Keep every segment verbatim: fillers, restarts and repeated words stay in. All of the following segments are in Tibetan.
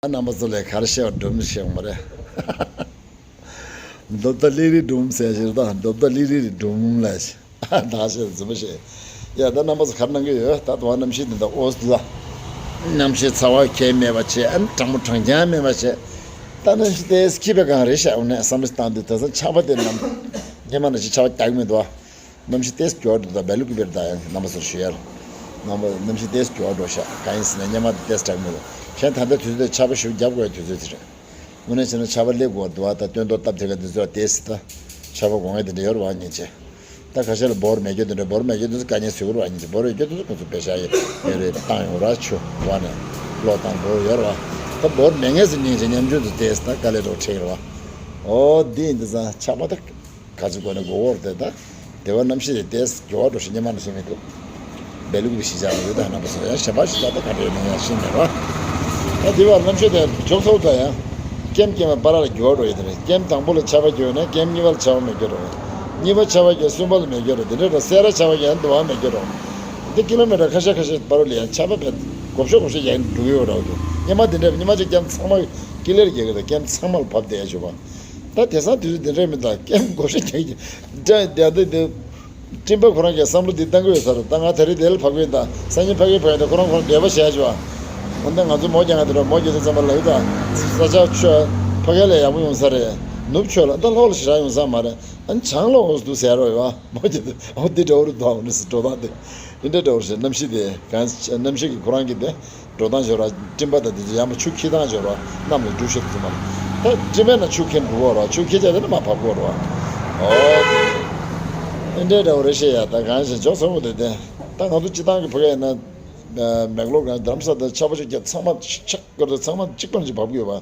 རྣམ་པ་ཚོ་ལས་གར་བཤད་པ་སྒྲུང་བཤད་ཡོང་བ་རེད། རྡོབ་ད་ལི་རི་སྒྲུང་ཟེར་ཞིག་ད་རྡོབ་ད་ལི་རི་རི་སྒྲུང་ལ་ཞིག་ད་བཤད་རྫུན་མ་བཤད། ཡ་ད་རྣམ་པ་ཚོ་གར་གནང་གི་ཡོད། ད་དུང་གནམ་གཤིས་འདི་འདྲ་ཨོ་ཙི་ལ། གནམ་གཤིས་ཚ་བ་ཁྱད་མེད་པ་བྱས། ཨ་ནི་གྲང་མོ་གྲང་རྐྱང་མེད་པ་བྱས། ད་གནམ་གཤིས་དེ་སྐྱིད་པའི་སྒང་རེད་ཤག་འོ་ནས་བསམ་བློ་བཏང་དུས་དེང་སང་ཆར་པ་དེ་ནམ་སྔོན་མ་ནང་བཞིན་ཆར་པ་རྒྱག་གི་མི་འདུག་ཨ། གནམ་གཤིས་ཏོག་ཙམ་འགྱུར་བ་འགྲོ་འདུག་བལ་ལུག་གི་བེར་ད་ཡང་རྣམ་པ་ཚོར་ཞུ་ཡ་ལ། རྣམ་པ་གནམ་གཤིས་ཏོག་ཙམ་འགྱུར་བ་འགྲོ་ཤག་གང་ཡིན་ཟེར་ན་སྔོན་མ་དེ་ཏོག་ཙམ་དྲག་མི་འདུག་གཞན་ད་ལྟ་དུས་ཚོད་དེ་ཆར་པ་ཞེ་པོ་རྒྱབ་དགོས་ཡ་དུས་ཚོད་དེ་རེད། དངོས་གནས་བྱས་ན་ཆར་པ་སླེབས་དགོས་འདུག་བ། ད་སྟོན་ཐོག་སྟབས་བདེ་ག་འདི་ཚོ་ཏོག་ཙམ་ད་ཆར་པ་དགོས་ངེས་དེ་འདྲ་ཡོད་རེད་བ་སྙིང་རྗེ། ད་ཁ་ཤས་ལ་འབོར་མེད་རྒྱུ་དེ་འདྲ། འབོར་མེད་རྒྱུ་དེ་ཚོ་དཀའ་ངལ་ཟེར་གི་རེད་བ་སྙིང་རྗེ། འབོར་ཡོད་རྒྱུ་དེ་ཚོ་ཁོ་ཚོ་པེ་ཤ་ཡོད་རེད། བཏང་ཡོང་ར་ཆུ་བ་ནས་གློག་བཏང་འབོར་ཡོད་རེད་བ། ད་འབོར་མེད་ངེས་ཟེར་སྙིང་རྗེ། ཉམ་ཆུང་དུ་ཏོག་ཙམ་ད་དཀའ་ལས་འགྲོ་ཁྲིད་རེད་བ། ཨོ་འདི་ཡིན་དུས་ཙང་ཆར་པ་ད། ག་ཚོད་དགོས་ན་དགོས་ཀྱི་རེད་ད། དེ་བ་གནམ་གཤིས་དེ་ཏོག་ཙམ་འགྱུར་བ་འགྲོ་ཞིག་སྔོན་མ་ནང་བཞིན་མི་འདུག་བལ་ལུག་གི་གཞིས་ཆགས་ལ་འོད་དང་རྣམ་པ་ཚོ་ཡང་གཞན་པ་ཞིག་ད་ལྟ་ག་འདྲ་ཡོད་ན་ཡང་ཤེས་མེད་རོ། ད་དེ་བ་གནམ་གཤིས་དེ་འཇོག་ཐུབ་ད་ཡང་། ཀེམ་ཀེམ་པ་ར་ལ་འགྱུར་བ་འགྲོ་ཡོད་དེ་རེད། ཀེམ་དང་པོ་ལ་ཆར་པ་འགྱུར་ན་ཀེམ་གཉིས་པ་ལ་ཆར་པ་མེད་རྒྱུ་རོ། གཉིས་པ་ཆར་པ་འགྱུར་གསུམ་པ་ལ་མེད་རྒྱུ་རོ། དེ་འདྲ་རོ་སེ་ར་ཆར་པ་འགྱུར་དུ་བ་མེད་རྒྱུ་རོ། འདི་ཀི་ལོ་མི་ཊར་ཁ་ཤས་ཁ་ཤས་བར་ལ་ཡང་ཆར་པ་བས་བགོ་བཤའ་བགོ་བཤའ་ཡང་འགྲོ་གི་ཡོད་རོ། སྔོན་མ་དེ་འདྲ་སྔོན་མ་ཅིག་ཀེམ་ཚང་མ་ཀི་ལེར་རྒྱག་གི་རེད། ཀེམ་ཚང་མ་ལ་བབས་བསྡད་ཡ་བྱུང་བ། ད་དེང་སང་དུས་ཚོད་འདི་འདྲ་མི་འདུག་ཀེམ་བགོ་བཤའ་རྒྱག་གི་འདྲ་འདྲ་འདི་འདི། སྤྲིན་པ་ཁོ་རང་གིས་བསམ་བློ་འདི་བཏང་གི་ཡོད་ས་རེད། ད་ང་ད་རེས་དེ་ལ་ཕ་གི་ཡིན། ད་སང་ཉིན་ཕ་གི་ཕ་གི་ཡིན། ད་ཁོ་རང་ཁོ་རང་འབྲེལ་བ་བྱས་བྱུང་བ། འོན་ཏེ་ང་ཚོ་མོ་རྒྱག་ང་དེ་འདྲ་མོ་རྒྱག་དུས་ཙམ་པ་ལ་ཡོད། ད་ས་ཆ་ཆོས་ཕ་གི་ལ་ཡག་པོ་ཡོང་ས་རེད། ནུབ་ཕྱོགས་ལ་ད་ལྷོ་ལ་ཞེ་དྲག་ཡོང་ས་མ་རེད། ཨ་ནི་བྱང་ལ་འོ་འདུག་ཟེར་རོ་ཡོད་བ། མོ་རྒྱག་དུས་འོ་འདི་འདྲ་བོ་རུ་འདུག་འོ་ནི་སི་འགྲོ་སྟངས་དེ་འདི་འདྲ་འདྲ་བོ་རེད། གནམ་གཤིས་དེ་གང་གནམ་གཤིས་ཀྱི་ཁོ་རང་གི་དེ། འགྲོ་སྟངས་ཤོར་བ། སྤྲིན་པ་དང་དེ་ཚོ་ཡང་མ་ཆུ་འཁྱིལ་སྟངས་ཤོར་བ། གནམ་ལ་འགྲུལ་བཞུད་དུ་མ། ད་སྤྲིན་པའི་ནང་ཆུ་འཁྱིལ་འགྲོ་གི་རེད་བ། ཆུ་འཁྱིལ་བྱས་དེ་ནི་མར་བབས་ཀྱི་ཡོད་རེད་བ། ཨོ། ཨེ་འདྲའི་འདྲ་བོ་རེད་ཤེས་ཡ། ད་གང་ཞིག་འཇོག་ཚོད་དགོས་དེ་དེ། ད་ང་ཚོ་སྤྱི་བཏང་གི་ཕ་གི་ཡིན་ན། མེག་ལོར་གང་རྡ་རམ་ས་དང་ཆར་པ་ཆུ་རྒྱག་ཚང་མ་ཆག་སྐོར་དུ་ཚང་མ་གཅིག་པ་ནས་བབས་ཀྱི་ཡོད་བ།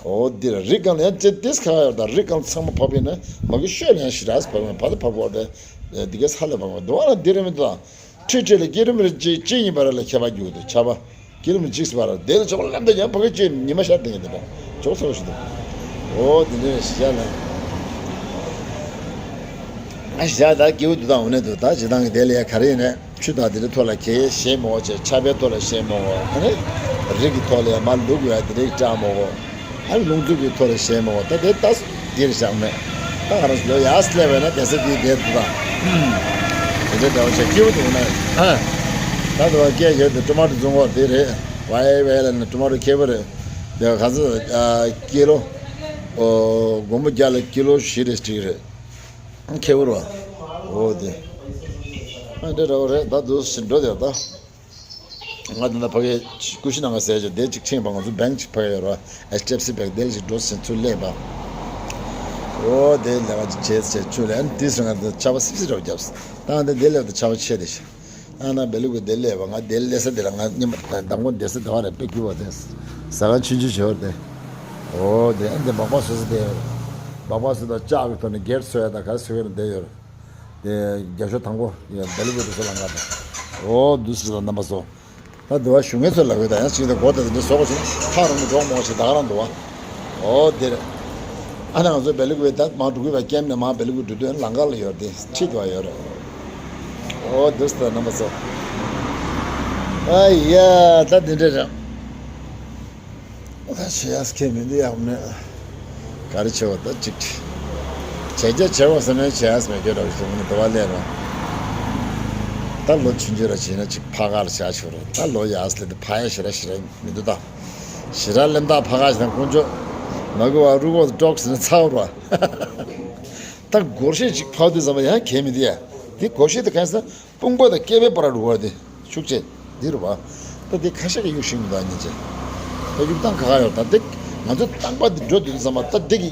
ཨོ་འདི་རེད། རི་སྒང་ལ་ཡང་ཅེ་ཏིས་ཁ་ཡོད། ད་རི་སྒང་ཚང་མ་བབས་ཡིན་ན་མ་གི་ཤོད་ལ་ཡང་ཞེ་དྲག་བབས་ཡོད། བབས་དེ་བབས་དགོས་དེ། འདི་གས་ཧ་ལས་བབས་ཡོད་འདུག་བ། ལ་འདི་རེད་མི་འདུག་ད། ཁྲི་ཁྲི་ལ་ཀི་ལོ་མི་ཊར་གཅིག་གཅིག་གཉིས་བར་ལ་ཁྱད་པར་འགྱུར་འདུག་ཆར་པ། ཀི་ལོ་མི་ཊར་གཅིག་བར་ལ་དེ་ལ་ཆོག་ལམ་དུ་ཡང་ཕ་གི་གཅིག་ཉི་མ་ཤར་དེ་ངེས་དེ་འདྲ་ཆོག་ཚོགས་ཤིག་འདུག་ཨོ་དེ་འདྲ་ཞིག་ཡ་ལ། ང་ཞིག་ཡ་ད་སྐྱིད་པོ་འདུག་ད་འོ་ནས་འདུག་ད་ཇི་ལྟར་གི་དེ་ལ་ཡ་ག་རེ་ཡིན་ནས་ཆུ་དང་དེ་འདྲའི་ཐོག་ལ་གས་ཞེད་མོ་བྱས། ཆར་པའི་ཐོག་ལ་ཞེད་མོ་བ། ཨ་ནི་རི་གི་ཐོག་ལ་ཡ་མ་ལུག་ཡ་དེ་འདྲའི་སྐྲག་མོ་བ། ཨ་ལུང་འཛུགས་ཀྱི་ཐོག་ལ་ཞེད་མོ་བ། ད་དེ་ལྟ་འདིར་བཞག་མེད། ད་ང་རང་ཚོ་ལོ་ཡར་སླེབས་པས་ན་གདན་ས་འདིའི་སྡེ་དུ་དང་། དེ་འདྲའི་འདྲ་བོ་བྱས་སྐྱིད་པོ་འདུག་ན། ད་དུ་བ་སྐད་ཡོད་དེ་ཊོ་མ་ཊོ་བཙོང་གོ་དེ་རེད། ཝའི་ཝའི་ལ་ནི་ཊོ་མ་ཊོ་ཁེ་པོ་རེད། དེ་ག་ཚོད་ཀི་ལོ། སྒོར་མོ་བརྒྱ་ལ་ཀི་ལོ་བཞི་རེ་སྤྲད་རེད། ཁེ་པོ་རེད་བ། འོ་དེ། ཨ་འདྲ་འདྲ་བོ་རེད། ད་དུ་ཞིག་འགྲོ་དེ་ད། ང་འདི་ན་ཕ་གིའི་ཀུ་ཤི་ནང་ག་ཟས་ཅིག་དེ་ཅིག་ཕྲེང་བ། ང་ཚོ་བེང་ཅིག་ཕ་གི་ཡོད་ར། ཨེཆ་ཌི་ཨེཕ་སི་བེང་། དེ་ལ་ཅིག་འགྲོ་ཟིན་ཚུར་སླེབས་པ། ཨོ་དེ་ལས་ཀ་ཅིག་བྱས་བྱས་ཚུར་ལ་ཨ་ནི་དེ་སོང་ང་ཆར་པ་སིབ་སིབ་རོ་བརྒྱབ། ད་ང་འདི་དེ་སླེབས་དུས་ཆར་པ་ཆད་དེ་ཤི། ཨ་ན་བལ་ལུག་གི་དེ་སླེབས་པ། ང་དེ་སླེབས་ས་དེ་ལ་ང་ཉི་མ་མདང་དགོང་བསྡད་ས་དེ་བ་རེད། དཔེ་སྐྱིད་པོ་དེ། ཟ་ཁང་ཆུང་ཆུང་ཞིག་ཡོད་རེད་དེ། ཨོ་དེ་ཨ་ནི་དེ་སྦག་སྦག་བཟོ་ས་དེ་ཡོད་རེད། སྦག་སྦག་བཟོས་དང་ལྕགས་ཀྱི་ཐོག་ནས་སྒེར་བཟོ་ཡ་དང་ག་རེ་བཟོ་ཡ་དེ་ཡོད་རེད། དེ་རྒྱ་ཤོག་དང་པོ་ཡ་བལ་པོ་དེ་ཚོ་ལ་ང་དང་། ཨོ་འདུག་སེ་དང་རྣམ་པ་ཚོ། ད་དུ་བ་ཞུ་ངེས་ཚོ་ལ་འོས་དང་ཡང་ཅིག་དང་སྒོ་དེ་དེ་འདྲ་བཟོ་དགོས་བྱུང་། ཐག་རིང་པོ་འགྲོ་མོ་ཞིག་ད་ག་རང་འདུག་བ། ཨོ་དེ་རེད། ཨ་ན་ང་ཚོ་བལ་པོ་དེ་མ་འགྲོ་གི་བ། ཀེམ་ནས་མ་བལ་པོ་འགྲོ་དུས་ལམ་ཁ་ལ་ཡོད་དེ་ཁྲིད་དུ་བ་ཡོད་རེད། ཨོ་འདུག་སེ་དང་རྣམ་པ་ཚོ། ཨ་ཡ་ད་དེ་འདྲ་རེད། ད་བྱེད་ཡག་ཁྱད་མི་འདུག་ཡག་མེད། ག་རེ་བྱེད་པ་ད་ཅིག་བྱས་རྒྱ་ཆེ་བ་ཟེར་ནས་བྱེད་ཡག་མེད་ཁྱོད་རང་གཞུང་ནས་དུ་བ་ལས་ར། ད་ལོ་ཆུང་ཆུང་ར་བྱས་ན་ཅིག་ཕ་ག་ལ་བྱ་ཆོག་ར། ད་ལོ་ཡག་སླེབས་དུས་ཕ་ཡ་ཞེ་དྲག་ཞེ་དྲག་མི་འདུག་ད་ཞེ་དྲག་སླེབས། ད་ཕ་ག་ཞེ་དྲག་དཀོན་མཆོག་མ་གི་བ་རུ་གོ་ཏོག་ཟེར་ན་ཚ་བ་ར། ད་སྒོར་གཞས་ཅིག་ཕབ་དུས་ཙམ་པ་ཡང་ཁྱད་མི་འདུག་ཡ། དེ་སྒོར་གཞས་དེ་གང་ཟེར་ན། དཔུང་པ་དང་སྐེད་པའི་བར་རུ་བ་དེ་ཤུགས་ཆེ་འདི་རུ་བ། ད་དེ་ཁ་ཤས་ཀྱིས་གཡུག་ཤིང་མི་འདུག་ཨ་ཉིན་ཅེ། ད་གཡུག་སྟངས་ཁ་ཁ་ཡོད། ད་དེ་ང་ཚོ་རྟག་པར་འདི་འགྲོ་དུས་ཙམ་པ་ད་དེ་གི་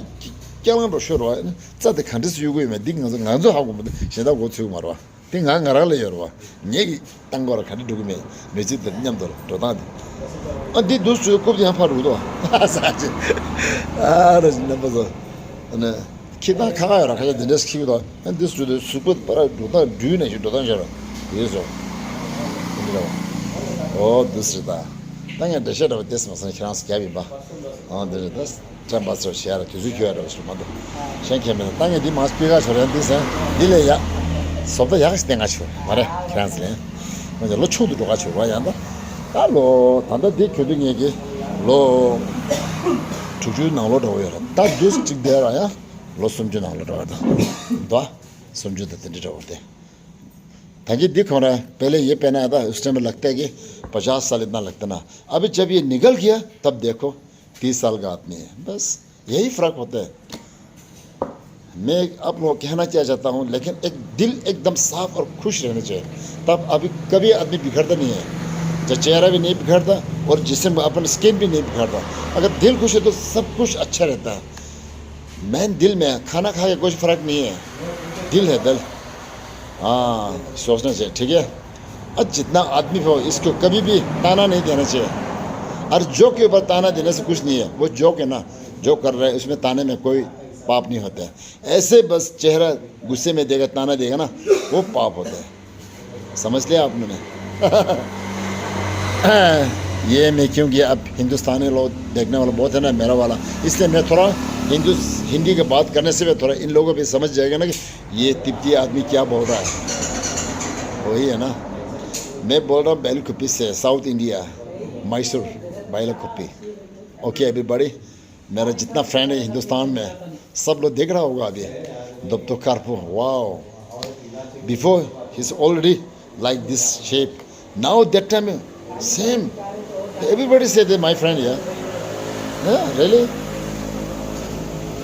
རྐྱང་ལང་འགྲོ་ཤོར་བ། རྩ་དེ་ག་འདྲས་སུ་གཡུག་གི་ཡོད་མེད་འདི་ང་ཚོ་ང་ཚོ་ཧ་གོ་མི་འདུག་གཞན་དག་མགོ་ཚོས་ཀྱི་མ་རེད་བ། དེ་ང་ང་རང་ལ་ཡོད་རེད་བ། ངེད་ཀྱི་རྟག་པར་ག་འདྲས་འགྲོ་གི་མེད་མེད་ཚིག་དེ་མཉམ་དུ་འགྲོ་སྟངས་དེ། ཨ་འདི་འདུག་སུ་རྐུབ་དེ་ཡང་ཕར་རུག་དོ། ས་ཆེ། ཨ་ར་རྣམ་པ་ཚོ། ཨ་ནི། ཁྱི་དང་ཁ་ཁ་ཡོད་ར། ཁ་ཤས་དེ་འདྲས་ཁྱི་དང་། ཨ་འདི་སུ་དེ་གཟུགས་པོ་པ་ར་འགྲོ་སྟངས་འགྲུལ་ནས་ཞིག་འགྲོ་སྟངས་ཤར་ར། དེ་སོ། དེ་འདྲ་བ། ཨོ་འདི་སུ་རེད་ད། ད་ངས་འགྲེལ་བཤད་འདྲ་བ་ཏེས་མ་སོང་ཁྱེད་རང་སུ་རྒྱབ་ཡིན་པ། ཨ་འདི་རེད་ད། དྲན་པ་ཚོ་ཞེ་ར་དུས་ཚོད་ཁྱོད་ར་བ་ཞིག་མ་འདུག་གཞན་ཁྱེད་མེད་ད། ད་ངས་འདི་མང་སྤེལ་ག་ཆོག་རེད་འདི་ཟེར། འདི་ལས་ཡག་བཟོ་ལྟ་ཡག་ཞིག་བསྟན་ག་ཆོག་མ་རེད་ཁྱེད་རང་ཚོ་ལན། ང་ཚོ་ལོ་ཆུང་དུ་འགྲོ་ག་ཆོག་ར་ཡང་ད། ད་ལོ་ད་ལྟ་འདི་གྱོད་དུ་ངེད་ཀྱི་ ལོ་དྲུག་ཅུའི་ནང་ལོགས་འདྲ་བོ་ཡོད་རེད། ད་དུས་གཅིག་བསྡད་ར་ཡང་ལོ་སུམ་ཅུ་ནང་ལོགས་འདྲ་བོ་རེད། ད་སུམ་ཅུ་དང་དེ་འདྲ་འདྲ་བོ་རེད། ད་གིན་འདི་ཁོང་ར་पहले ये पहना था, उस टाइम लगता है कि पचास साल इतना लगता ना। अभी जब ये निकल गया, तब देखो, तीस साल का आदमी है। बस यही फर्क होता है। मैं आप लोगों को कहना क्या चाहता हूँ, लेकिन एक दिल एकदम साफ और खुश रहना चाहिए। तब अभी कभी आदमी बिगड़ता नहीं है, जो चेहरा भी नहीं बिगड़ता और जिस्म, अपन स्किन भी नहीं बिगड़ता। अगर दिल खुश है तो सब कुछ अच्छा रहता है। मेन दिल में है, खाना खा के कुछ फर्क नहीं है, दिल है दिल। हाँ, सोचना चाहिए, ठीक है। और जितना आदमी हो, इसको कभी भी ताना नहीं देना चाहिए। और जोक के ऊपर ताना देने से कुछ नहीं है, वो जोक है ना, जोक कर रहे हैं, उसमें ताने में कोई पाप नहीं होता है। ऐसे बस चेहरा गुस्से में देगा, ताना देगा ना, वो पाप होता है। समझ लिया आपने? ये मैं, क्योंकि अब हिंदुस्तानी लोग देखने वाला बहुत है ना, मेरा वाला, इसलिए मैं थोड़ा हिंदू, हिंदी की बात करने से भी थोड़ा इन लोगों को भी समझ जाएगा ना कि ये तिब्बती आदमी क्या बोल रहा है। वही है ना, मैं बोल रहा हूँ बैलकुप्पी से, साउथ इंडिया, मैसूर, बैलकुप्पी। ओके एवरीबॉडी, मेरा जितना फ्रेंड है हिंदुस्तान में, सब लोग देख रहा होगा अभी। Dopto Karpo, wow, before he's already like this shape, now that time same, everybody say that my friend, yeah, yeah, really.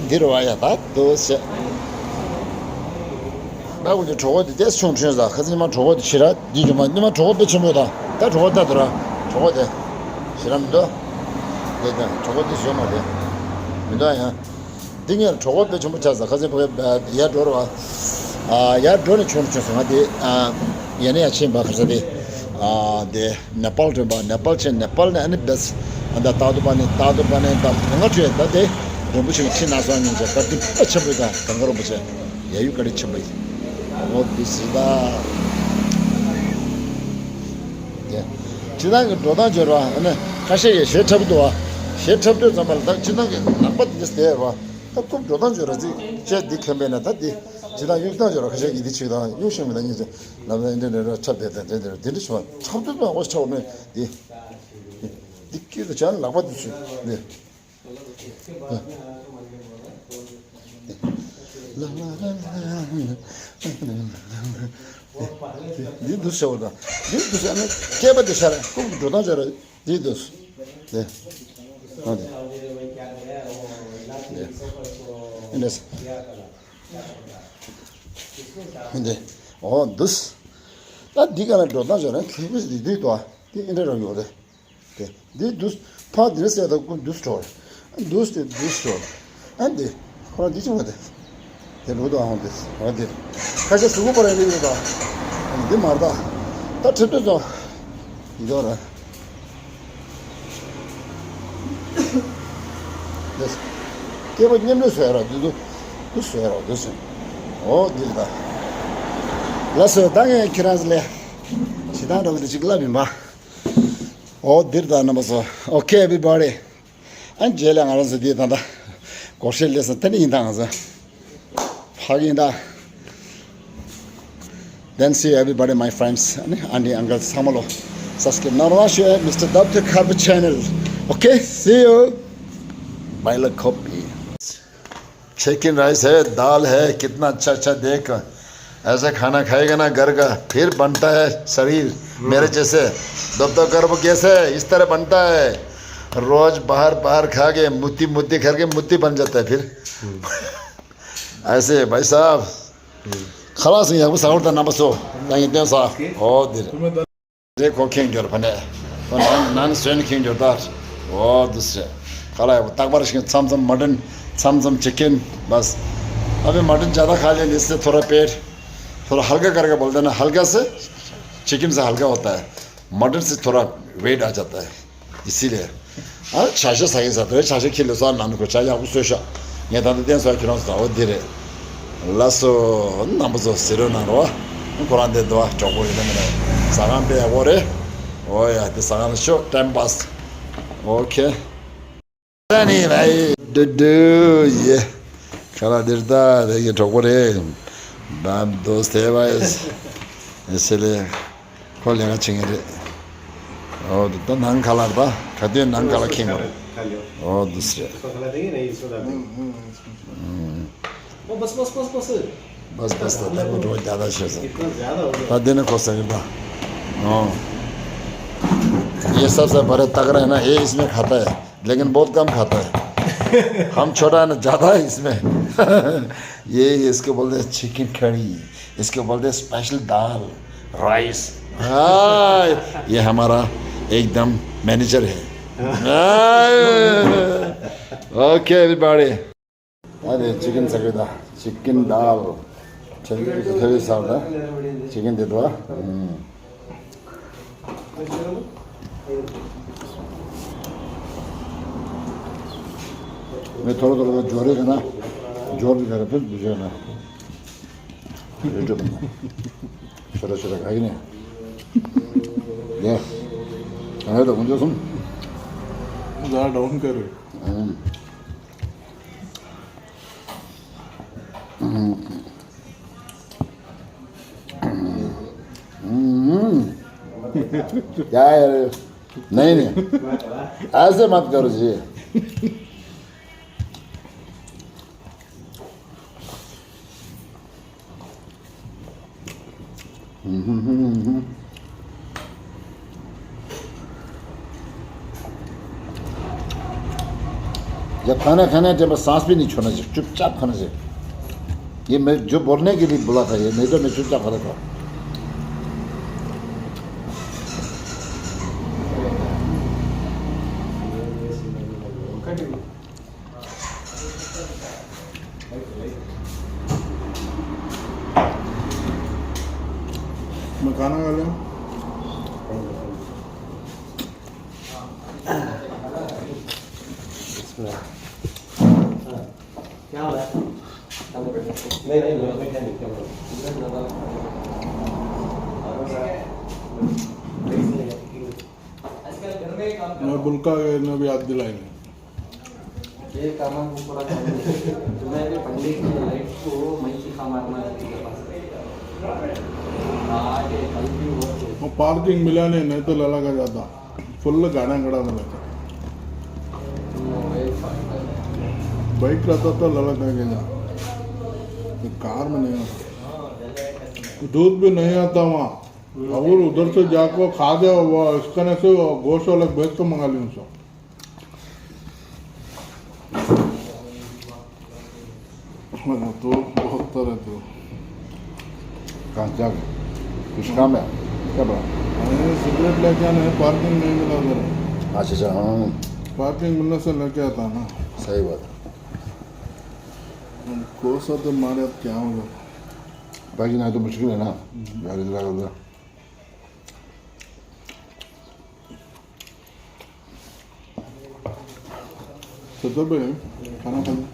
འདི་རུ་བ་ཡ་ད་དོ་ཤ། ད་འུ་ཅག་གྲོགས་པོ་དེ་ཏེས་ཆུང་ཆུང་ཟ་ཁ་སི་མ་གྲོགས་པོ་དེ་ཤི་ར་འདི་ཇོ་མ་ཉི་མ་གྲོགས་པོ་དཔེ་ཆེན་པོ་ད་ད་གྲོགས་པོ་ད་དུ་ར་གྲོགས་པོ་དེ་ཤི་ར་མི་འདུག་དེ་ད་གྲོགས་པོ་དེ་ཞོ་མ་དེ་མི་འདུག་ཡ། འདི་ངས་གྲོགས་པོ་དཔེ་ཆེན་པོ་ཆགས་ཟ་ཁ་སི་པོ་ཡ་འགྲོ་ར་བ། ཡ་འགྲོ་ནས་ཆུང་ཆུང་ཟ་ང་དེ་ཡ་ནས་ཡ་ཆེན་པ་ཁ་ས་དེ་དེ། ནེ་པཱལ་དྲན་པ། ནེ་པཱལ་ཆེན། ནེ་པཱལ་ནས་ཨ་ནི་བེས། ཨ་ད་ཏ་ཏུ་པ་ནི་ཏ་ཏུ་པ་ནི་ད་གང་ག་བྲོས་ད་དེ་རིན་པོ་ཆེ་ཁྲི་སྣ་ཚོགས་ཉིན་ཅེ་བཀའ་དྲིན་དཔེ་ཆེན་པོ་དང་གང་ག་རིན་པོ་ཆེ་ཡ་ཡུ་བཀའ་དྲིན་ཆེན་པོ་ཡིན། འོ་དེ་ཟི་ད་དེ་སྤྱི་བཏང་གི་འགྲོ་སྟངས་སྦྱོར་བ་ཨ་ནི་ཁ་ཤས་ཀྱི་ཞེ་འཁྲབ་འདུག་བ། ཞེ་འཁྲབ་དུས་ཙམ་པ་ལ་ད་སྤྱི་བཏང་གི་ལག་པ་དེ་དེ་བ་ད་ཁོ་འགྲོ་སྟངས་སྦྱོར་བ་ཅིག་ཅེ་འདི་ཁེམ་པས་ན་ད་དེ་སྤྱི་བཏང་གཡུག་སྟངས་སྦྱོར་བ་ཁ་ཤས་ཀྱི་དེ་ཆིག་དང་གཡུག་ཤིང་མི་ད་ཉིན་ཅེ་ལབ་ན་འདི་འདྲ་འདྲ་འཁྲབ་དེ་དེ་དེ་འདྲ་དེ་འདྲ་བྱུང་བ་འཁྲབ་དུས་ཙམ་པ་འོ་ཆགས་མེད་དེ། འདི་སྐྱིད་དུ་བྱ་ནི་ལག་པ་འདི་ཚུད་འདི། འདི་འདུ་ཤ་བ་དང་འདི་འདུ་ཤ་ནི་སྐྱེས་པ་འདི་ཤ་ར་ཁུག་འགྲོ་སྟངས་ཤ་ར་འདི་འདུ་ཤ་འདི། ཨ་འདི་འདི་འདི་འདི་འོ་འདུ་ཤ། ད་འདི་ག་ལ་འགྲོ་སྟངས་ཤ་ར་ཁུག་འདི་འདི་འདུ་བ་འདི་འདི་འདྲ་རང་ཡོད་རེད། དེ་འདི་འདུ་ཕ་འདི་ཟེར་ད་ཀུན་འདུ་སྤྲོ། འདུ་སྟེ་འདུ་སྤྲོ། ཨ་འདི་ཁོ་རང་འདི་ཅི་མ་དེ། དེ་ལུགས་དང་ཧོང་དེ་ཧོང་དེ། ཁ་ཤས་གཟུགས་པོ་རང་རིག་ཡོད་ད། འདི་མར་ད། ད་ཁྲི་སྟོད་ཚོ། འདི་ཚོ་ར། དེ། སྐྱེས་པ་མཉམ་དུ་བཟོས་ར་འདི་ཚོ། འདུ་བཟོས་ར་འདུ་བཟོས། འོ་འདི་རེད་ད། ལགས་སོ་ད་ངས་ཁྱེད་རང་ཚོ་ལས། ཞེ་སྡང་འདྲ་བོ་དེ་ཅིག་ལབ་ཡིན་པ། Oh, dear, the numbers are okay, everybody. And Jayla Aranza did another. Goshel lesson, ten in Danza. Hagin da. Then see everybody, my friends, auntie, uncle, Samalo. Subscribe. Now, watch Mister Doctor Karma channel. Okay, see you. By the copy. Chicken rice है, दाल है, कितना अच्छा अच्छा देख। ऐसा खाना खाएगा ना घर का, फिर बनता है शरीर मेरे जैसे। दबदब गर्भ कैसे इस तरह बनता है, रोज बाहर बाहर खा के मुत्ती मुत्ती करके मुत्ती बन जाता है फिर। ऐसे भाई साहब। खलास नहीं है वो साउथ नंबर सो। ताकि इतने सा। ओ दिल। देखो ཁེངས་འགྱུར་ཕ་ནས། ཁོ་ནང་ནང་སོན་ཁེངས་འགྱུར་ད། འོ་དུ་སེ། ཁ་ལ་ཡ་བོ་རྟག་པར་ཤིང་མཚམས་མཚམས་མ་ཏན་མཚམས་མཚམས་ཅི་ཀེན་བས། अबे मटन ज़्यादा खा लेने से थोड़ा पेट थोड़ा हल्का करके बोलते ना, हल्का से चिकन से हल्का होता है, मटन से थोड़ा वेट आ जाता है। इसीलिए ཨ་ཆ་ཤས་ཟ་གི་ཟ་དེ་ཆ་ཤས་ཁྱི་ལོ་ཟ་ནང་ནས་ཁོ་ཆ་ཡག་པོ་བཟོས་ཤག་ངས་ད་ལྟ་བསྟན་སོགས་ཁྱེད་རང་ཚོ་ད་འོ་འདི་རེད། ལགས་སོ། རྣམ་པ་ཚོ་ཟེར་རོ་གནང་རོགས། ཁོ་རང་དེ་འདུག་གྲོགས་པོ་ཡིན་ན་མིན་ན་ཟ་ཁང་དཔེ་ཡག་པོ་རེད། འོ་ཡ་དེ་ཟ་ཁང་ལ་ཤོག་ཊའིམ་པཱས། ཨོ་ཁེ། ད་ནི་བའི་ཌུ་ཌུ་ཡེ། ཁ་ལ་དེར་ད་དེ་གི་གྲོགས་པོ་རེད། བམ་དོ་སྟེ་བ་ཡེ་སེ་ལེ། ཁོ་ལས་ཀ་བྱེད་མཁན་རེད། ཨོ་ད་ནང་ཁ་ལ་ད་ག་དུས་ནང་ཁ་ལ་ཁེངས་པ་རེད། ཨོ་དུ་སི་རེད། ཨོ་བས་བས་བས་བས། བས་བས་ད་ད་ཁོ་འགྲོ་རྒྱ་ད་ཤེས་སོང་། ད་འདི་ནས་ཁོ་ཟ་གི་ད། ཨོ། ये सब सब भरे तगड़ा है ना, ये इसमें खाता है, लेकिन बहुत कम खाता है। हम छोटा है ना, ज्यादा है इसमें। ये इसको बोलते हैं चिकन करी, इसको बोलते हैं स्पेशल दाल, राइस। हाँ, ये हमारा एकदम मैनेजर है। हाँ। Okay, everybody. अरे चिकन सकेदा, चिकन दाल। चलिए, तो थोड़ी सा होता, चिकन दे दो। हम्म। मैं थोड़ा थोड़ा जोरे का ना, जोर भी करे, फिर दूसरे ना। ये जो बना। छोटा छोटा खाएंगे। ये। अरे तो मुझे सुन। ज़्यादा डाउन कर। हम्म। हम्म। हम्म। क्या है? नहीं, नहीं, ऐसे मत करो जी। हम्म। जब खाना खाना है, जब सांस भी नहीं छोड़ना चाहिए, चुपचाप खाना चाहिए। ये मैं जो बोलने के लिए बोला था, ये नहीं तो मैं चुपचाप खा लेता। मैं खाना खा लिया। क्या हो रहा है? नहीं, नहीं, नहीं, नहीं, नहीं, नहीं। मैं बुल्का के ने भी याद दिलाई नहीं। ये काम हमको पूरा करना है। तुम्हें भी पंडित की लाइफ को मैं सिखा मारना है तेरे पास। आज ये कल भी हो तो। वो पार्किंग मिला नहीं, नहीं तो लला का जाता। फुल गाना खड़ा था लगा। बाइक रहता तो लला का गया। तो कार में नहीं आता। दूध भी नहीं आता वहाँ। और उधर से जाको खा दे, वो इसका ने से वो गोश्त वाला भेज को मंगा ली उनसे। तो बहुत तरह तो। कहाँ क्या? कुछ काम है क्या बड़ा? अरे, सिगरेट लेके आने हैं, पार्किंग नहीं मिला उधर। अच्छा, अच्छा, हाँ। पार्किंग मिलने से लेके आता ना। सही बात है। अब कौन सा तो मारे, अब क्या होगा? बाकी ना तो मुश्किल है ना। गाड़ी चला कर। तो तब खाना खाने।